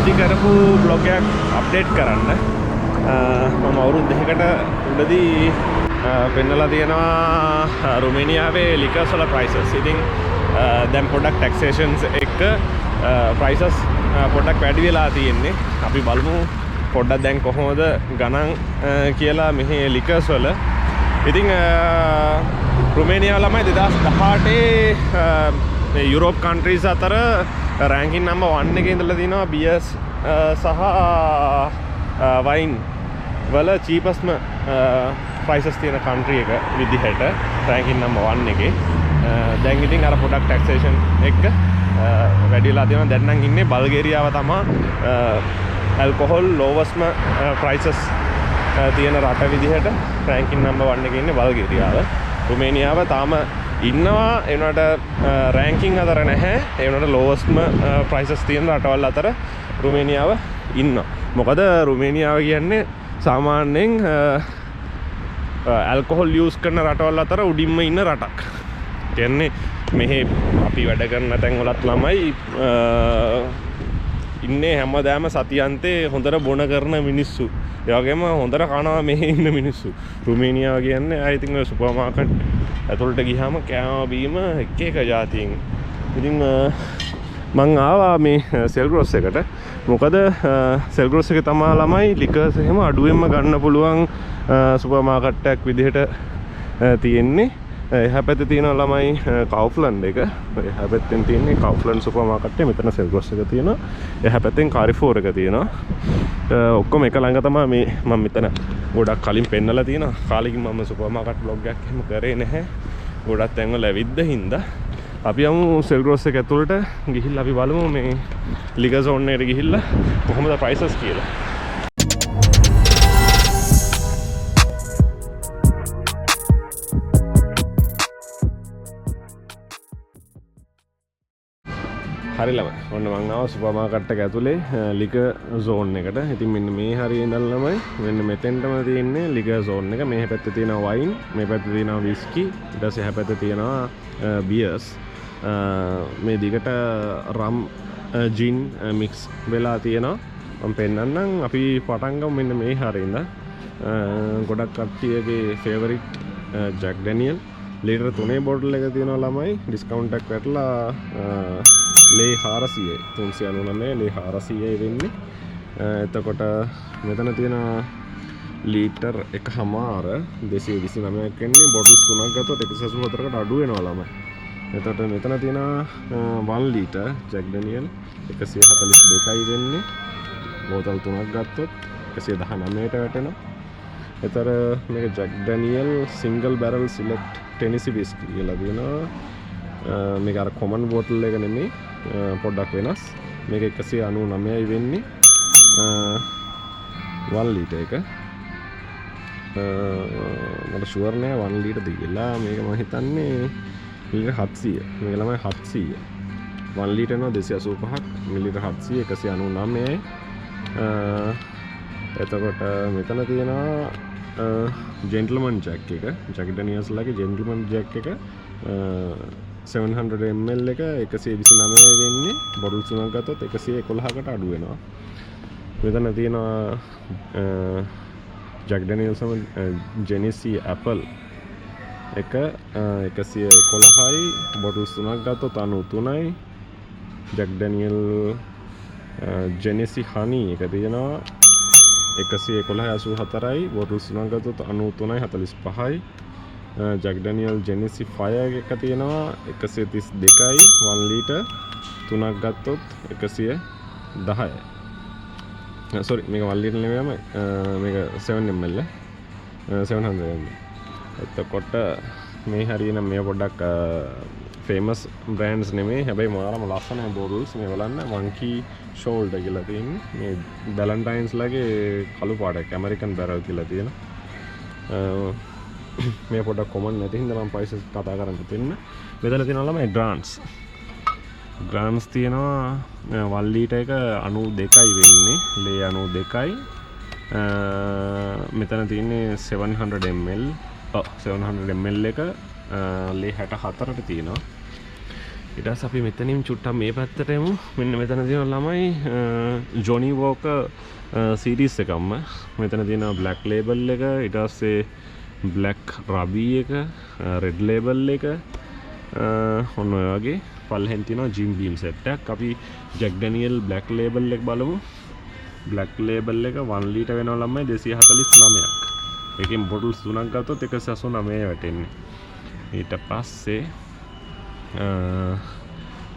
උඩදි කරපු බ්ලොග් එකක් අප්ඩේට් කරන්න. මම අවුරුදු දෙකකට උඩදී පෙන්නලා තියෙනවා රුමේනියාවේ ලිකර්ස් වල ප්‍රයිසස්. ඉතින් දැන් පොඩ්ඩක් ටැක්සේෂන්ස් එක්ක ප්‍රයිසස් පොඩ්ඩක් වැඩි වෙලා තියෙන්නේ. අපි බලමු පොඩ්ඩක් දැන් කොහොමද ගණන් කියලා මෙහි ලිකර්ස් වල. ඉතින් රුමේනියාව ළමයි 2018 මේ යුරෝප් කන්ට්‍රීස් අතර රෑන්කින් නම්බර් 1 එකේ ඉඳලා තිනවා බියර්ස් සහ වයින් වල චීපස්ම ප්‍රයිසස් තියෙන කන්ට්‍රි එක විදිහට රෑන්කින් නම්බර් 1 එකේ. දැන් ඉතින් අර පොඩක් ටැක්සේෂන් එක්ක වැඩි වෙලා තියෙනවා. දැන් නම් ඉන්නේ බල්ගේරියාව තමා ඇල්කොහොල් ලෝවස්ම ප්‍රයිසස් තියෙන රට විදිහට රෑන්කින් නම්බර් 1 එකේ ඉන්නේ බල්ගේරියාව. රුමේනියාව තාම ඉන්නවා, ඒ වුණාට රෑන්කින් අතර නැහැ. ඒ වුණාට ලෝවස්ම ප්‍රයිසස් තියෙන රටවල් අතර රුමේනියාව ඉන්නවා. මොකද රුමේනියාව කියන්නේ සාමාන්‍යයෙන් ඇල්කොහොල් යූස් කරන රටවල් අතර උඩින්ම ඉන්න රටක්. කියන්නේ මෙහෙ අපි වැඩ කරන තැන්වලත් ළමයි ඉන්නේ හැමදාම සතියන්තේ හොඳට බොන කරන මිනිස්සු. ඒ වගේම හොඳට කනවා මෙහෙ ඉන්න මිනිස්සු. රුමේනියාව කියන්නේ ආයෙ ඉතින් ඔය සුපර් මාකට් ඇතුළට ගියාම කෑම බීම එක එක ජාතීන්. ඉතින් මං ආවා මේ සෙල්ග්‍රොස් එකට. මොකද සෙල්ග්‍රොස් එකේ තමා ළමයි ලිකර්ස් එහෙම අඩුවෙන්ම ගන්න පුළුවන් සුපර් මාකට් එකක් විදිහට තියෙන්නේ. එහා පැත්තේ තියෙනවා ළමයි කවුෆ්ලන්ඩ් එක. එහා පැත්තෙන් තියෙන්නේ කවුෆ්ලන්ඩ් සුපර් මාකට් එක. මෙතන සෙල්ග්‍රොස් එක තියෙනවා. එහා පැත්තෙන් කාරිෆෝර් එක තියෙනවා. ඔක්කොම එක ළඟ තමා මේ මම මෙතන ගොඩක් කලින් පෙන්නලා තියෙනවා. කාලෙකින් මම සුපර් මාකට් බ්ලොග් එකක් එහෙම කරේ නැහැ. ගොඩක් තැන්වල ඇවිද්ද හින්දා. අපි යමු සෙල්ග්‍රොස් එක ඇතුළට ගිහිල්ලා අපි බලමු මේ ලිකර් සෝන් එකට ගිහිල්ලා කොහොමද ප්‍රයිසස් කියලා. හරි ළමයි, ඔන්න මං ආවා සුපර් මාකට් එක ඇතුලේ ලිකර් සෝන් එකට. ඉතින් මෙන්න මේ හරිය ඉඳන් ළමයි මෙන්න මෙතෙන්ටම තියෙන්නේ ලිකර් සෝන් එක. මේ පැත්තේ තියෙනවා වයින්, මේ පැත්තේ තියෙනවා විස්කි, ඊට පස්සේ එහා පැත්තේ තියෙනවා බියර්ස්. මේ දිගට රම් ජින් මික්ස් වෙලා තියෙනවා. මම පෙන්නන්නම්. අපි පටන් ගමු මෙන්න මේ හරිය ඉඳන්. ගොඩක් කට්ටියගේ favourite Jack Daniel litre 3 bottle එක තියෙනවා ළමයි. ඩිස්කවුන්ට් එකක් වැටලා ලේ 400යි, 399 ලේ 400යි වෙන්නේ. එතකොට මෙතන තියෙන ලීටර් එකහමාර 229ක් වෙන්නේ. බොටල්ස් තුනක් ගත්තොත් 184කට අඩු වෙනවා ළමයි. එතකොට මෙතන තියෙන 1 ලීටර් ජැක් ඩැනියල් 142යි වෙන්නේ. බෝතල් තුනක් ගත්තොත් 119ට වැටෙනවා. එතර මේක Jack Daniel single barrel select Tennessee whisky කියලා තියෙනවා. මේක අර කොමන් බෝටල් එක නෙමෙයි, පොඩ්ඩක් වෙනස්. මේක 199යි වෙන්නේ. 1 ලීටර් එක. මට ෂුවර් නෑ 1 ලීටර්ද කියලා. මේක මම හිතන්නේ ලීටර් 700. මේක ළමයි 700. 1 ලීටර් එනවා 285ක්, මිලිලීටර් 700, 199යි. එතකොට මෙතන තියෙනවා ජෙන්ටල්මන් ජැක් එක. ජැක් ඩැනියල්ස් ලගේ ජෙන්ටල්මන් ජැක් එක 700 ml එක 129යි වෙන්නේ. බොටල් තුනක් ගත්තොත් 111කට අඩු වෙනවා. මෙතන තියෙනවා ජැක් ඩැනියල්ස් සම ජෙනිසි ඇපල් එක 111යි. බොටල්ස් තුනක් ගත්තොත් 93යි. ජැක් ඩැනියල් ජෙනිසි හනි එක තියෙනවා 111 84යි. බොටල්ස් තුනක් ගත්තොත් 93යි 45යි. ජැක් ඩැනියල් ජෙනිසි ෆයර් එක තියෙනවා 132යි. 1 ලීටර් තුනක් ගත්තොත් 110යි. සෝරි, මේක 1 ලීටර් නෙමෙයි ළමයි. මේක 7 ml ඈ. 700 ml. එතකොට මේ හරිය නම් මේ පොඩ්ඩක් ෆේමස් බ්‍රෑන්ඩ්ස් නෙමෙයි, හැබැයි මාරම ලස්සනයි බෝටල්ස්. මේ බලන්න මංකි ෂෝල්ඩර් කියලා තියෙන්නේ. මේ වැලන්ටයින්ස් ලගේ කළු පාටක් ඇමරිකන් බැරල් කියලා තියෙනවා. මේ පොඩ්ඩක් කොමන් නැති හින්දා මම ප්‍රයිසස් කතා කරන්න දෙන්න. මෙතන තියෙනවා ළමයි ග්‍රාන්ට්ස්. ග්‍රාන්ට්ස් තියෙනවා 1 ලීටර් එක 92යි වෙන්නේ. ලේ 92යි. මෙතන තියෙන්නේ 700 ml. ඔව්, 700 ml එක ලේ 64ට තියෙනවා. ඊට පස්සේ අපි මෙතනින් චුට්ටක් මේ පැත්තට එමු. මෙන්න මෙතන තියෙන ළමයි ජොනි වෝකර් සීරීස් එකක්ම. මෙතන තියෙනවා බ්ලැක් ලේබල් එක, ඊට පස්සේ බ්ලැක් රබි එක, රෙඩ් ලේබල් එක, ඔන්න ඔය වගේ. පල්ලෙහෙන් තියෙනවා ජිම් බීම් සෙට් එකක්. අපි ජැක් ඩැනියල් බ්ලැක් ලේබල් එක බලමු. බ්ලැක් ලේබල් එක 1 ලීටර් වෙනවා ළමයි 249ක්. ඒකෙන් බොටල්ස් තුනක් ගත්තොත් 189 වැටෙන්නේ. ඊට පස්සේ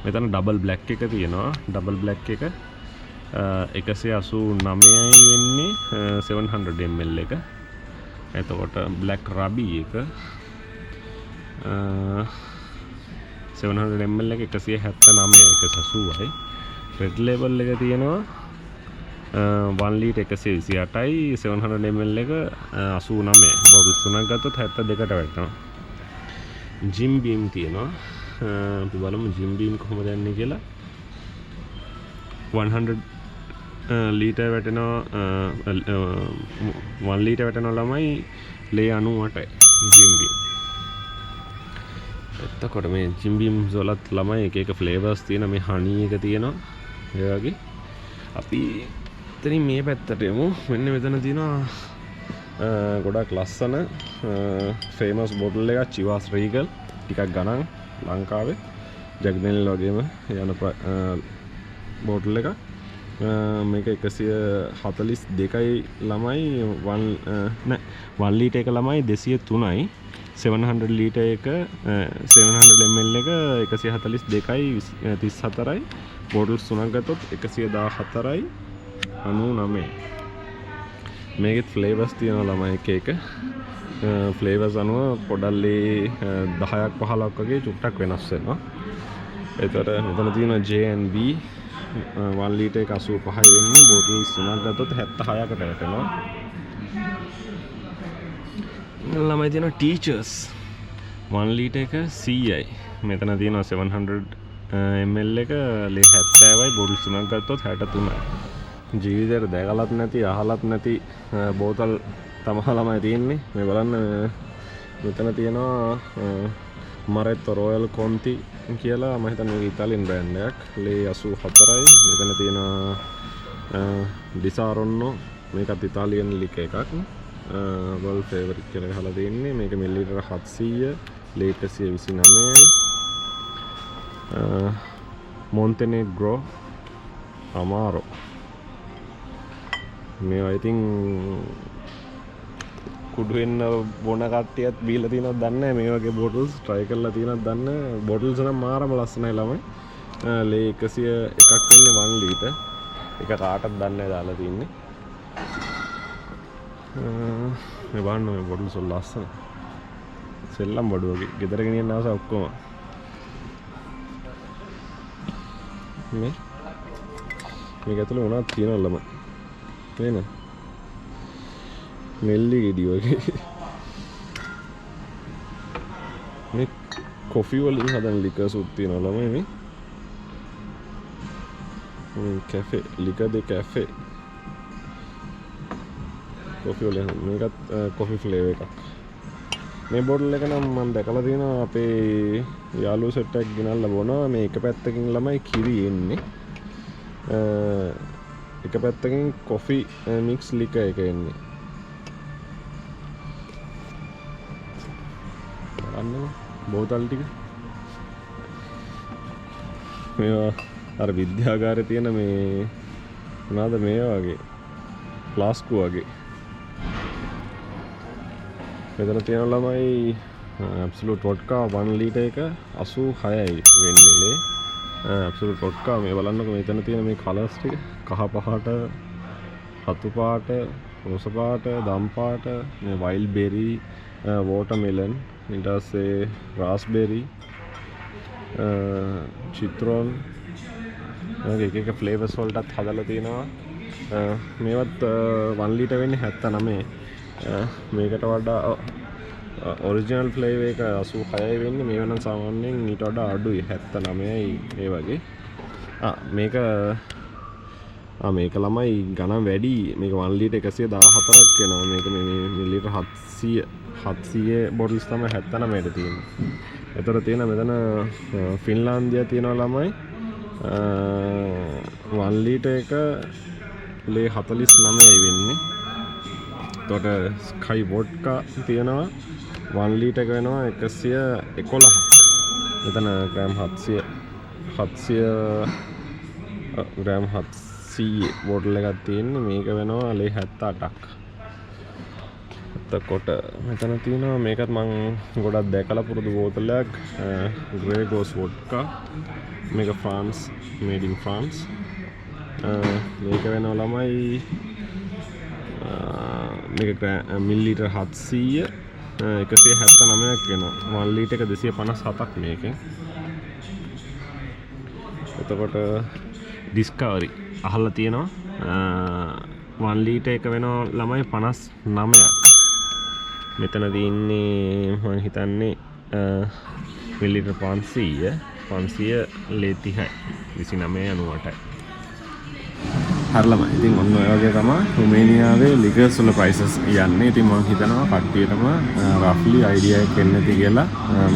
මෙතන ඩබල් බ්ලැක් එක තියෙනවා. ඩබල් බ්ලැක් එක 189යි වෙන්නේ, 700 ml එක. එතකොට බ්ලැක් රබි එක 700 ml එක 179යි, 180යි. රෙඩ් ලේබල් එක තියෙනවා 1 ලීටර් 128යි, 700 ml එක 89යි. බොටල්ස් තුනක් ගත්තොත් 72ට වැටෙනවා. ජිම් බීම් තියෙනවා. අපි බලමු ජිම් බීම් කොහොමද යන්නේ කියලා. 100 ලීටර් වැටෙනවා, 1 ලීටර් වැටෙනවා ළමයි ලේ 98යි ජිම් බීම්. එතකොට මේ ජිම් බීම් වලත් ළමයි එක එක ෆ්ලේවර්ස් තියෙන, මේ හනි එක තියෙනවා. ඒ වගේ අපි එතනින් මේ පැත්තට යමු. මෙන්න මෙතන තියෙනවා ගොඩක් ලස්සන ෆේමස් බොටල් එකක්, චිවාස් රීගල්. ටිකක් ගණන් ලංකාවේ ජැක් ඩැනියල් වගේම යන බොටල් එකක්. මේක 142යි ළමයි, නෑ, 1 ලීටර් එක ළමයි 203යි. 700 ලීටර් එක, 700 ml එක 142යි 34යි. බොටල්ස් තුනක් ගත්තොත් 114යි 99. මේකෙත් ෆ්ලේවර්ස් තියෙනවා ළමයි එක එක. ෆ්ලේවර්ස් අනුව පොඩක් ලේ 10ක් 15ක් වගේ චුට්ටක් වෙනස් වෙනවා. එතකොට මෙතන තියෙනවා J&B 1 litre එක 85යි වෙන්නේ. බොටල්ස් තුනක් ගත්තොත් 76කට වැටෙනවා. ළමයි තියෙනවා ටීචර්ස් 1 ලීටර් එක 100යි. මෙතන තියෙනවා 700 ml එක ලේ 70යි. බොටල්ස් තුනක් ගත්තොත් 63යි. ජීවිතේට දැකලත් නැති අහලත් නැති බෝතල් තමා ළමයි තියෙන්නේ. මේ බලන්න, මෙතන තියෙනවා මරෙත්තෝ රොයල් කොන්ති කියලා. මම හිතන්නේ මේක ඉතාලියන් බ්‍රෑන්ඩ් එකක්. ලේ 84යි. මෙතන තියෙනවා ඩිසාරොන්නෝ, මේකත් ඉතාලියන් ලික එකක්. වර්ල්ඩ් ෆේවරිට් කියලා ගහලා තියෙන්නේ. මේක මිලිලීටර 700, ලේ 129යි. මොන්ටෙනේග්‍රෝ අමාරෝ. මේවා ඉතින් කුඩු වෙන්න බොන කට්ටියත් බීලා තියෙනවද දන්නේ නැහැ. මේ වගේ බොටල්ස් ට්‍රයි කරලා තියෙනවද දන්නේ නැහැ. බොටල්ස් නම් මාරම ලස්සනයි ළමයි. ලේ 101ක් වෙන්නේ 1 ලීටර්. එක කාටවත් දන්නේ නැහැ දාලා තින්නේ. මේ බලන්න මේ බොටල්ස් වල ලස්සන. සෙල්ලම් බඩු වගේ. ගෙදර ගෙනියන්න ආස ඔක්කොම. මේක ඇතුලේ මොනවද තියෙනවද ළමයි? නේද? නෙල්ලි ගෙඩි වගේ. මේ කොෆි වලින් හදන ලිකර්ස් උත් තියෙනවා ළමයි මේ. මේ කැෆේ, ලිකර් දෙ කැෆේ. කොෆි වලින් හදන. මේකත් කොෆි ෆ්ලේවර් එකක්. මේ බොටල් එක නම් මම දැකලා තියෙනවා අපේ යාළුවෝ සෙට් එකක් ගෙනල්ලා බොනවා. මේ එක පැත්තකින් ළමයි කිරි එන්නේ. එක පැත්තකින් කොෆි මික්ස් ලිකර් එක එන්නේ. බලන්නකෝ බෝතල් ටික. මේවා අර විද්‍යාගාරේ තියෙන මේ මොනවාද මේවා වගේ ෆ්ලාස්කු වගේ. මෙතන තියෙන ළමයි ඇබ්සලූට් වොඩ්කා 1 ලීටර් එක 86යි වෙන්නේ ලේ. ඇබ්සලූට් වොඩ්කා මේ බලන්නකෝ මෙතන තියෙන මේ කලර්ස් ටික. කහ පාට, රතු පාට, රෝස පාට, දම් පාට, මේ වයිල්ඩ් බෙරි, වෝටර්මෙලන්, ඊට පස්සේ රාස්බෙරි, චිත්‍රෝන්, මේ එක එක ෆ්ලේවර්ස් වලටත් හදලා තියෙනවා. මේවත් 1 ලීටර් වෙන්නේ 79. මේකට වඩා ඔරිජිනල් ෆ්ලේවර් එක 86යි වෙන්නේ. මේව නම් සාමාන්‍යයෙන් ඊට වඩා අඩුයි, 79යි ඒ වගේ. මේක ළමයි ගණන් වැඩි. මේක 1 ලීටර් 114ක් වෙනවා. මේක මේ මිලිලීටර් 700 බොටල්ස් තමයි 79ට තියෙන්නේ. එතකොට තියෙන මෙතන ෆින්ලාන්දියා තියෙනවා ළමයි, 1 ලීටර් එක ලේ 49යි වෙන්නේ. එතකොට ස්කයි වොඩ්කා තියෙනවා, 1 ලීටර් එක වෙනවා 111ක්. මෙතන ග්‍රෑම් 700, 700 ග්‍රෑම් 700 බෝටල් එකක් තියෙන්නේ. මේක වෙනවා ලේ 78ක්. එතකොට මෙතන තියෙනවා, මේකත් මං ගොඩක් දැකලා පුරුදු බෝතලයක්, ග්‍රේ ගෝස් වොඩ්කා. මේක ෆ්‍රාන්ස්, මේඩ් ඉන් ෆ්‍රාන්ස්. මේක වෙනවා ළමයි, මේක මිලිලීටර් 700 179ක් වෙනවා. 1 ලීටර් එක 257ක් මේකෙන්. එතකොට ඩිස්කවරි අහලා තියෙනවා, 1 ලීටර් එක වෙනවා ළමයි 59ක්. මෙතන තියෙන්නේ මං හිතන්නේ මිලිලීටර් 500, 500 ලේ 30යි, 29.98යි. හරි ළමයි. ඉතින් ඔන්න ඔය වගේ තමයි රුමේනියාවේ ලිකර්ස් වල ප්‍රයිසස් යන්නේ. ඉතින් මං හිතනවා කට්ටියටම රෆ්ලි අයිඩියා එකක් එන්න ඇති කියලා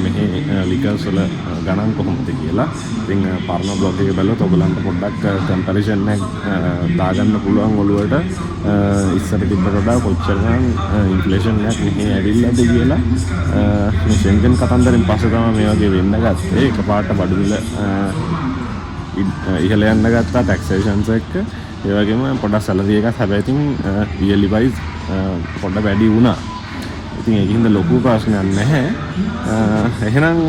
මෙහි ලිකර්ස් වල ගණන් කොහොමද කියලා. ඉතින් පරණ බ්ලොග් එක බැලුවොත් ඔයගලන්ට පොඩ්ඩක් කම්පැරිසන් එකක් දාගන්න පුළුවන් ඔළුවට, ඉස්සර තිබ්බට වඩා කොච්චර නම් ඉන්ෆ්ලේෂන් එකක් මෙහි ඇවිල්ලාද කියලා. මේ ෂෙන්ගන් කතන්දරෙන් පස්සේ තමයි මේ වගේ වෙන්න ගත්තේ. එකපාරට බඩු මිල ඉහළ යන්න ගත්තා ටැක්සේෂන්ස් එක්ක. ඒ වගේම පොඩ්ඩක් සැලරි එකත් හැබැයි ඉතින් ඉයර්ලි වයිස් පොඩ්ඩක් වැඩි වුණා. ඉතින් ඒක හින්දා ලොකු ප්‍රශ්නයක් නැහැ. එහෙනම්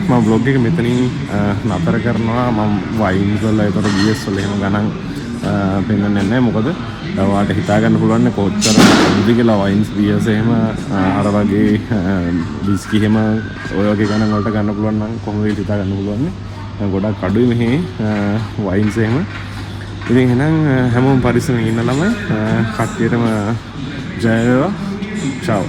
මම ව්ලොග් එක මෙතනින් නතර කරනවා. මම වයින්ස් වල, ඒතකොට බියර්ස් වල එහෙම ගණන් පෙන්වන්නේ නැහැ. මොකද ඔයාලට හිතා ගන්න පුළුවන් කොච්චර අඩුද කියලා වයින්ස්, බියර්ස් එහෙම, අර වගේ විස්කි එහෙම ඔය වගේ ගණන් වලට ගන්න පුළුවන් නම් කොහොමද කියලා හිතා ගන්න පුළුවන් නේ. ගොඩක් අඩුයි මෙහි වයින්ස් එහෙම. ඉතින් එහෙනම් හැමෝම පරිස්සමෙන් ඉන්න ළමයි. කට්ටියටම ජය වේවා. චාව්.